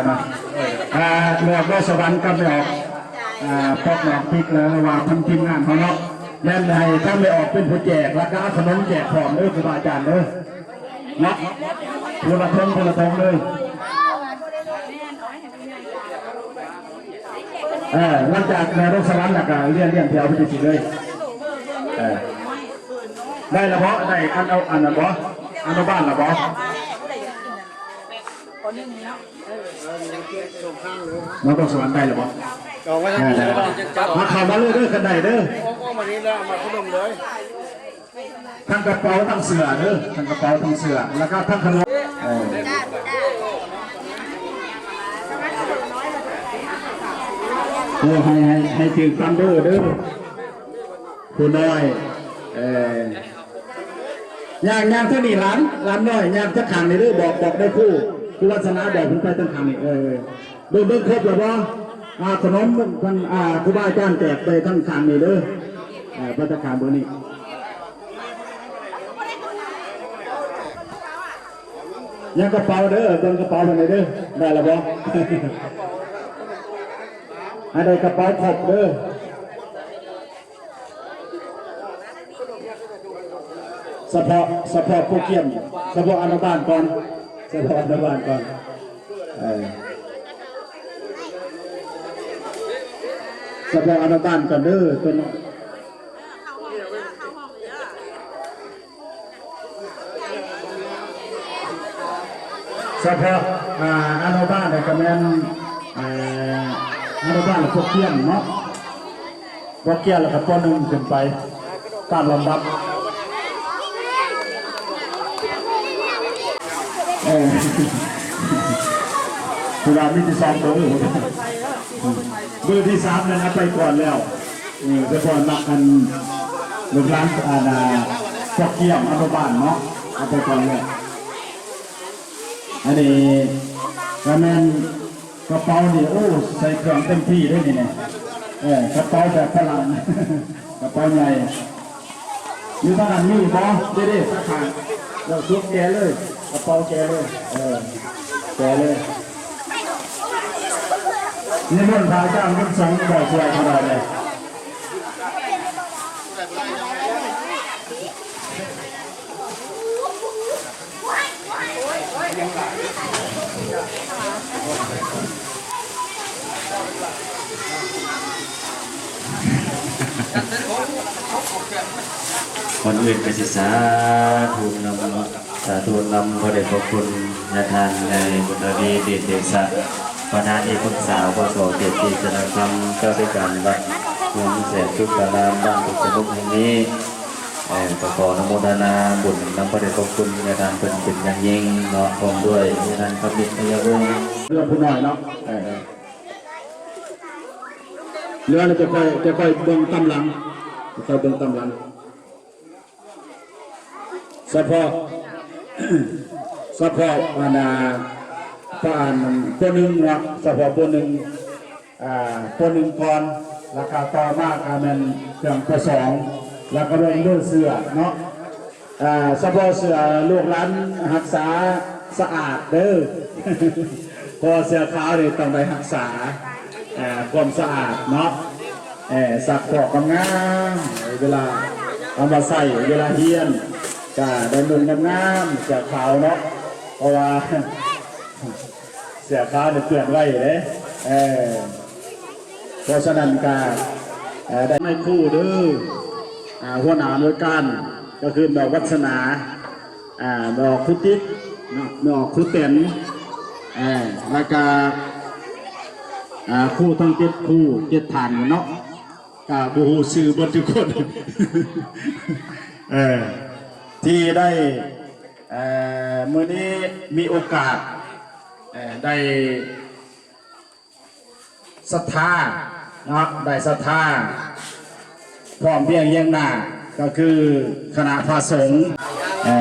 ນະ ອ່າ ແລ້ວກໍສະຫວັນກັບແມ່ອອກ ອ່າ ປອກໜອງປິກ ແລ້ວວ່າທາງທີມງານເຮົາເນາະ ແມ່ນໃຫ້ທາງແມ່ອອກເປັນຜູ້ແຈກ ແລ້ວກໍເອົາຂະໜົມແຈກພ້ອມເດີຄູບາອາຈານເດີ ເນາະ ຄົນລະຖົງ ຄົນລະຖົງເລີຍ. ເອີ ຫຼັງຈາກແມ່ອອກສະຫວັນແລ້ວກໍລຽນ ລຽນແຖວໄປຈັ່ງຊີ້ເລີຍ. ເອີ ໄດ້ລະບໍ່? ໄດ້ອັນ ເອົາອັນນັ້ນບໍ່? ອະນຸບານລະບໍ່? ມາບໍ່ສະຫວັນໄດ້ແລ້ວບໍ່? ເອົາໄວ້ທາງນີ້ເລີຍ ມາເຂົ້າມາເລີຍເດີ ຄັນໄດ້ເດີ ເອົາມານີ້ແລ້ວ ມາຂະໜົມເລີຍ ທັງກະເປົາທັງເສື້ອເດີ ທັງກະເປົາທັງເສື້ອ ແລ້ວກະທັງຂະໜົມ ເອີ ເອີ ໃຫ້ ໃຫ້ ໃຫ້ຖືກຕາມເດີເດີ ຜູ້ນ້ອຍ ເອີ ຍ່າງ ຍ່າງທາງນີ້ຫຼານ ຫຼານນ້ອຍ ຍ່າງທາງຂ້າງນີ້ເດີ ບອກ ບອກໄດ້ຄູ ຄູວັດສະໜາ ບອກເພິ່ນໄປທາງຂ້າງນີ້ ເອີ ເບິ່ງ ເບິ່ງຄົບແລ້ວບໍ່? ອ່າ ຂະໜົມເພິ່ນ ອ່າ ຄູບາອາຈານແຈກໄປທາງຂ້າງນີ້ເດີ ເອີ ໄປທາງຂ້າງເບິ່ງນີ້ ຍັງກະເປົາເດີ ເບິ່ງກະເປົາເພິ່ນແດ່ເດີ ໄດ້ລະບໍ່? ໃຫ້ໄດ້ກະເປົາຄົບເດີ. ສະເພາະ ສະເພາະໂປຣແກຣມ ສະເພາະອະນຸບານກ່ອນ ສະເພາະອະນຸບານກ່ອນ ເອີ ສະເພາະອະນຸບານກ່ອນເດີ ຕົວນ້ອຍ ສະເພາະ ອ່າ ອະນຸບານນີ້ກະແມ່ນ ເອີ ອະນຸບານ ແລະ ໂປຣແກຣມເນາະ ບໍ່ກ່ຽວແລ້ວກໍ ປໍໜຶ່ງ ຂຶ້ນໄປຕາມລຳດັບ ເອີ ເວລາມີແຕ່ສອງໂຕ ເບີທີສາມນັ້ນເອົາໄປກ່ອນແລ້ວ ເອີ ສະເພາະນັກອັນ ລູກຫຼານ ອັນ ພວກກຽມອະນຸບານເນາະ ເອົາໄປກ່ອນແລ້ວ ອັນນີ້ກະແມ່ນ ກະເປົານີ້ ໂອ້ ໃສ່ເຄື່ອງເຕັມທີ່ເດ້ນີ້ນະ ເອີ ກະເປົາແບບຝຣັ່ງ ກະເປົາໃຫຍ່ ຢູ່ທາງນັ້ນມີບໍ່? ເດ້ໆ ທາງຂ້າງ ແລ້ວສຸດແກະເລີຍ ກະເປົາແກະເລີຍ ເອີ ແກະເລີຍ ນິມົນພະອາຈານບຸນສົງ ເຈົ້າຊ່ວຍເຂົາໜ້ອຍເດີ. ກ່ອນອື່ນກະຊິສາທຸນຳເນາະ ສາທຸນຳພະເດດພະຄຸນຍາທ່ານໃຫຍ່ບຸນທະວີ ເດດເດຊະ ປະທານທີ່ປຶກສາ ອບສ ເຂດເທດສະນາຄຳ ເຈົ້າອາທິການວັດເມືອງແສນສຸກກາລາມ ບ້ານກຸດສະໜຸກແຫ່ງນີ້ ເອີ ກໍຂໍອະນຸໂມທະນາບຸນນຳພະເດດພະຄຸນຍາທ່ານເພິ່ນເປັນຢ່າງຍິ່ງເນາະ ພ້ອມດ້ວຍຍາທ່ານຄຳມິດ ໄຊຍະວົງ ເລື່ອງຜູ້ນ້ອຍເນາະ ເອີ ເລື່ອງແລ້ວຈະຄ່ອຍ ຈະຄ່ອຍເບິ່ງຕາມຫຼັງ ຈະຄ່ອຍເບິ່ງຕາມຫຼັງ ສະເພາະ ສະເພາະ ອັນນ່າ ປະ ອັນ ໂປໜຶ່ງເນາະ ສະເພາະໂປໜຶ່ງ ອ່າ ໂປໜຶ່ງກ່ອນ ແລ້ວກະຕໍ່ມາກະແມ່ນເຄື່ອງໂປສອງ ແລ້ວກະແມ່ນເລື່ອງເສື້ອເນາະ ອ່າ ສະເພາະເສື້ອລູກຫຼານຮັກສາສະອາດເດີ ເພາະວ່າເສື້ອຂາວນີ້ຕ້ອງໄດ້ຮັກສາ ອ່າ ຄວາມສະອາດເນາະ ເອີ ຊັກຟອກງາມໆ ເວລາເອົາມາໃສ່ ເວລາຮຽນ ກະໄດ້ນຸ່ງງາມໆ ເສື້ອຂາວເນາະ ເພາະວ່າ ເສື້ອຂາວນີ້ເປື້ອນໄວເດ້ ເອີ ເພາະສະນັ້ນກະ ເອີ ໄດ້ໄມ້ຄູເດີ ອ່າ ຫົວໜ້າໜ່ວຍການ ກະຄືແມ່ອອກວັດສະໜາ ອ່າ ແມ່ອອກຄູຕິກເນາະ ແມ່ອອກຄູແຕນ ເອີ ແລ້ວກະ ອ່າ ຄູທັງເຈັດຄູ ເຈັດທ່ານເນາະ ກະບໍ່ຮູ້ຊື່ເບິດທຸກຄົນ ເອີ ທີ່ໄດ້ ເອີ ມື້ນີ້ມີໂອກາດ ເອີ ໄດ້ ສັດທາເນາະ ໄດ້ສັດທາ ພ້ອມພຽງຮຽງໜ້າ ກໍຄືຄະນະພະສົງ ເອີ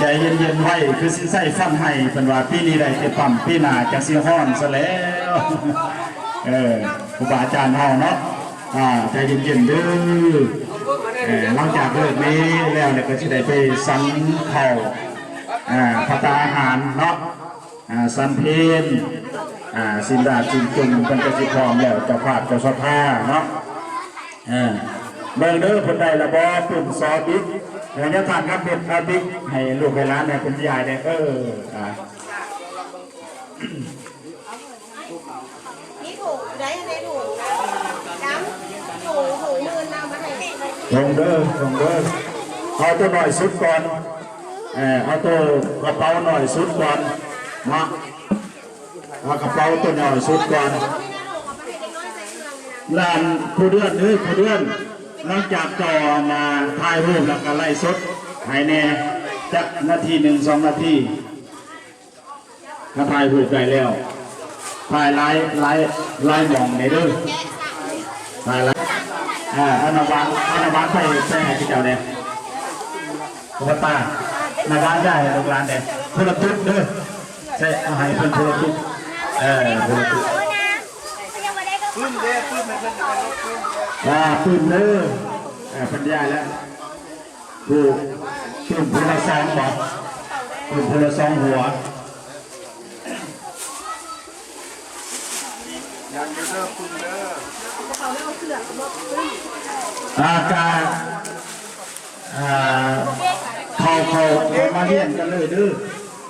ໃຈເຢັນໆ ໄວ້ ຄືຊິໃສ່ຟັນໃຫ້ ເພິ່ນວ່າປີນີ້ໄດ້ແຕ່ປ້ຳ ປີໜ້າຈັກຊິຮ້ອນຊະແລ້ວ ເອີ ຄູບາອາຈານເຮົາເນາະ ອ່າ ໃຈເຢັນໆ ເດີ ເອີ ຫຼັງຈາກເລີກນີ້ແລ້ວ ແລ້ວກໍຊິໄດ້ໄປສັນເຂົ້າ ອ່າ ພັດຕາ ສັນເພນ ອາ ສິນດາດສິນຈຸມ ເພິ່ນກໍຊິພ້ອມແລ້ວ ເຈົ້າພາບເຈົ້າສະພາເນາະ. ເອີ ເບິ່ງເດີ ເພິ່ນໄດ້ລະບໍ່? ປຶ້ມຊໍບິກ ເອີ ຍາທ່ານຄຳເພັດ ເອົາບິກໃຫ້ລູກໃຫ້ຫຼານ ໃຫ້ເພິ່ນຢາຍແດ່. ເອີ ອາ ມີຖົງໄດ້ ໃນຖົງ ດຳ ຖົງ ຖົງໝື່ນນຳມາໃຫ້ ຖົງເດີ ຖົງເດີ. ເອົາໂຕນ້ອຍສຸດກ່ອນ ເອີ ເອົາໂຕກະເປົານ້ອຍສຸດກ່ອນເນາະ ເອົາກະເປົາໂຕນ້ອຍສຸດກ່ອນ. ຫຼານຜູ້ເດືອນເອີຍ ຜູ້ເດືອນ ຫຼັງຈາກເຈົ້າ ອັນນ່າ ຖ່າຍຮູບແລ້ວກະໄລສົດໃຫ້ແດ່ ຈັກນາທີໜຶ່ງ ສອງນາທີ. ຖ້າຖ່າຍຮູບໄດ້ແລ້ວ ຖ່າຍຫຼາຍ ຫຼາຍ ຫຼາຍໝ່ອງແດ່ເດີ ຖ່າຍຫຼາຍ. ອາ ເອົານ້ຳຫວານ ເອົານ້ຳຫວານໄປ ໄປໃຫ້ເຂົາເຈົ້າແດ່ ໂອປາຕາ ນ້ຳຫວານຢາໃຫ້ລູກຫຼານແດ່ ຄົນລະຕຸກເດີ ໃສ່ ເອົາໃຫ້ເພິ່ນຄົນລະຕຸກ ເອີ ຄົນລະຕຸກ. ປຶ້ມເດ້ ປຶ້ມໃຫ້ເພິ່ນເອົາປຶ້ມ ອາ ປຶ້ມເດີ ເອີ ເພິ່ນຢາຍແລ້ວ. ຜູ້ ປຶ້ມຜູ້ລະສອງບໍ່? ປຶ້ມຜູ້ລະສອງຫົວ ຍັງຢູ່ເດີ ປຶ້ມເດີ. ອາ ກະ ອາ ເຂົ້າ ເຂົ້າ ເຂົ້າມາລຽນກັນເລີຍເດີ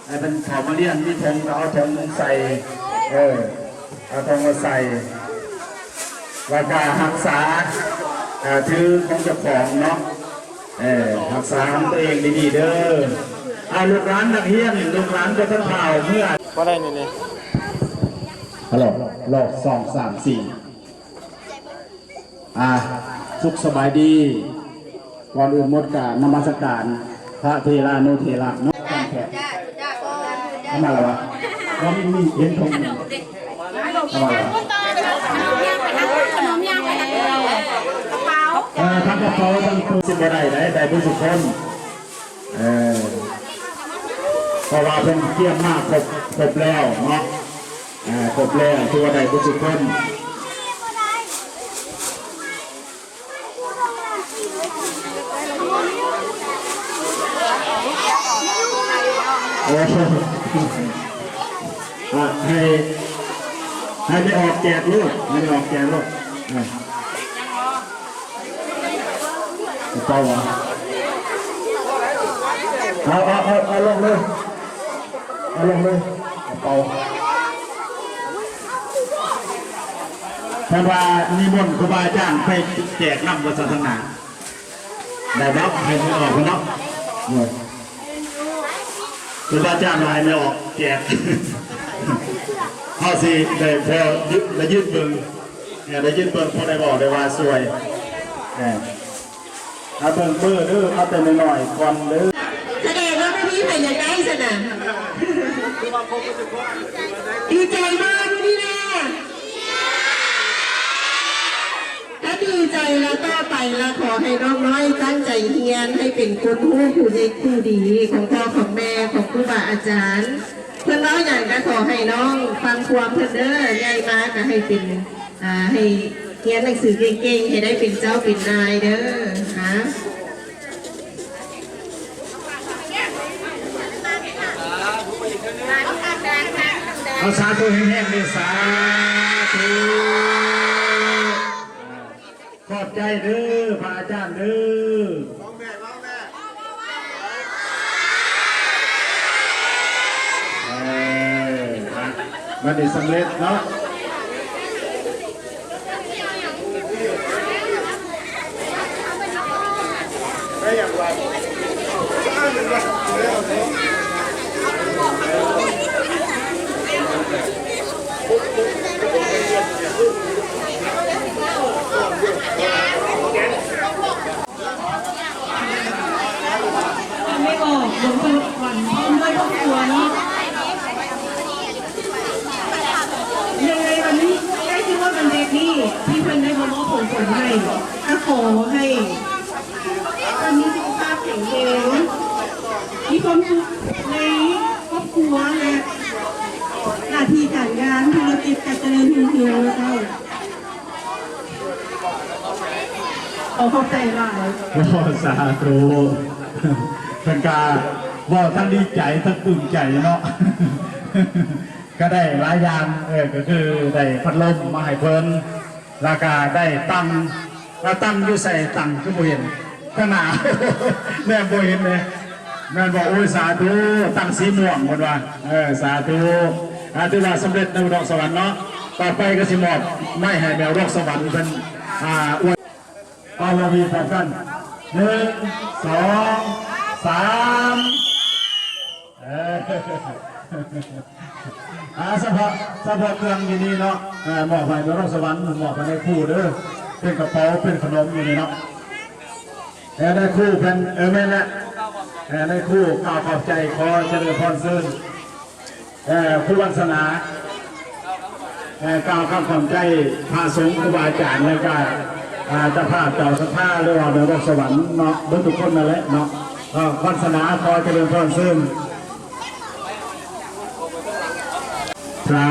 ໃຫ້ເພິ່ນເຂົ້າມາລຽນ ມີຖົງກະເອົາຖົງໃສ່ ເອີ ເອົາຖົງມາໃສ່ ແລ້ວກະຮັກສາ ອາ ຖືຂອງເຈົ້າຂອງເນາະ ເອີ ຮັກສາຂອງຕົວເອງດີໆເດີ. ອາ ລູກຫຼານນັກຮຽນ ລູກຫຼານບໍ່ທັນເຖົ້າເມືອ ບໍ່ໄດ້ນີ້ ນີ້ ຮັລໂຫຼ ໂລ ສອງ ສາມ ສີ່ ອາ ສຸກສະບາຍດີ. ກ່ອນອື່ນໝົດກະນະມັດສະການພະເຖລານຸເຖລະເນາະ ທ່ານແຂກ ເຂົ້າມາແລ້ວຫວາ? ບໍ່ມີ ເຫັນຄົນ ເຂົ້າມາແລ້ວຫວາ? ເອີ ທັງກະເປົາທັງປຶ້ມຊິບໍ່ໄດ້ໃດ ໄດ້ເບິດທຸກຄົນ ເອີ ເພາະວ່າເພິ່ນກຽມມາຄົບ ຄົບແລ້ວເນາະ ເອີ ຄົບແລ້ວ ຖືວ່າໄດ້ເບິດທຸກຄົນ. ໂອ້ ອະ ໃຫ້ ໃຫ້ແມ່ອອກແຈກໂລດ ໃຫ້ແມ່ອອກແຈກໂລດ ເອີ. ກະເປົາຫວາ? ເອົາ ເອົາ ເອົາ ເອົາລົງເລີຍ ເອົາລົງເລີຍ ກະເປົາ. ເພິ່ນວ່ານິມົນຄູບາອາຈານໄປແຈກນຳ ວ່າຊັ້ນ ທາງໜ້າ ໄດ້ບໍ່? ໃຫ້ເພິ່ນອອກເນາະ ເອີ. ຄູບາອາຈານວ່າໃຫ້ແມ່ອອກແຈກ ເຮົາຊິໄດ້ພໍໄດ້ຢືນເບິ່ງ ໄດ້ຢືນເບິ່ງ ພໍໄດ້ເວົ້າໄດ້ວ່າຊ່ວຍ ເອີ ເອົາເບິ່ງເບີເດີ ເອົາແຕ່ນ້ອຍໆກ່ອນເດີ. ສະແດງວ່າບໍ່ມີໃຜຢາກໄດ້ຊັ້ນນະ ດີໃຈບໍ່ມື້ນີ້ນະ? ຖ້າດີໃຈລະ ຕໍ່ໄປລະ ຂໍໃຫ້ນ້ອງນ້ອຍຕັ້ງໃຈຮຽນ ໃຫ້ເປັນຄົນຮູ້ຜູ້ເດັກຜູ້ດີຂອງພໍ່ຂອງແມ່ ຂອງຄູບາອາຈານ. ເພິ່ນເວົ້າຫຍັງກະຂໍໃຫ້ນ້ອງຟັງຄວາມເພິ່ນເດີ ໃຫຍ່ມາກະໃຫ້ເປັນ ອາ ໃຫ້ຮຽນໜັງສືເກັ່ງໆ ໃຫ້ໄດ້ເປັນເຈົ້າເປັນນາຍເດີ ຫາ. ເອົາ ສາທຸແຮງໆເດີ ສາທຸ ຂອບໃຈເດີ ພະອາຈານເດີ. ເອີ ມາ ບັດນີ້ສຳເລັດເນາະ. ແມ່ອອກ ບົນສະຫຼອງຂວັນ ພ້ອມດ້ວຍຄອບຄົວເນາະ. ຍັງໄງວັນນີ້ ໃກ້ຊິຮອດວັນເດັກນີ້ ທີ່ເພິ່ນໄດ້ມາມອບຂອງຂວັນໃຫ້ ກະຂໍໃຫ້ເພິ່ນມີສຸຂະພາບແຂງແຮງ ມີຄວາມສຸກໃນຄອບຄົວ ແລະ ໜ້າທີ່ການງານ ທຸລະກິດກະຈະເລີນຮຸ່ງເຮືອງເນາະເຈົ້າ. ຂໍຂອບໃຈຫຼາຍ. ໂອ້ ສາທຸ. ເພິ່ນກະເວົ້າທັງດີໃຈທັງປຶ້ມໃຈເນາະ. ກໍໄດ້ຫຼາຍຢ່າງ ເອີ ກໍຄືໄດ້ພັດລົມມາໃຫ້ເພິ່ນ ແລ້ວກໍໄດ້ຕັ່ງ ແລ້ວຕັ່ງຢູ່ໃສ? ຕັ່ງຄືບໍ່ເຫັນ ຂ້າງໜ້າ ແນມບໍ່ເຫັນເດ້ ແມ່ນບໍ່? ໂອ້ຍ ສາທຸ ຕັ່ງສີມ່ວງເພິ່ນວ່າ ເອີ ສາທຸ ອ່າ ຖືວ່າສຳເລັດໃນອຸດອນສະຫວັນເນາະ ຕໍ່ໄປກໍຊິມອບໄມ້ໃຫ້ແມວດອກສະຫວັນເພິ່ນ ອ່າ ອວຍ ເອົາ ລະວີພ້ອມກັນ ໜຶ່ງ ສອງ ສາມ ເອີ ອ່າ ສະເພາະ ສະເພາະເຄື່ອງຢູ່ນີ້ເນາະ ເອີ ມອບໃຫ້ນະໂລດສະຫວັນ ມອບໃຫ້ນາຍຄູເດີ ເປັນກະເປົາ ເປັນຂະໜົມຢູ່ນີ້ເນາະ ເອີ ນາຍຄູເພິ່ນ ເອີ ແມ່ນແຫຼະ ເອີ ນາຍຄູກ່າວຂອບໃຈ ຂໍຈະເລີນພອນເຊີນ ເອີ ຄູວັດສະໜາ ເອີ ກ່າວຄຳຂອບໃຈພະສົງ ຄູບາອາຈານ ແລ້ວກະ ອ່າ ເຈົ້າພາບເຈົ້າສັດທາ ຫຼືວ່ານະໂລດສະຫວັນເນາະ ເບິດທຸກຄົນນັ້ນແຫຼະເນາະ ເອີ ວັດສະໜາ ຂໍຈະເລີນພອນເຊີນ ສາ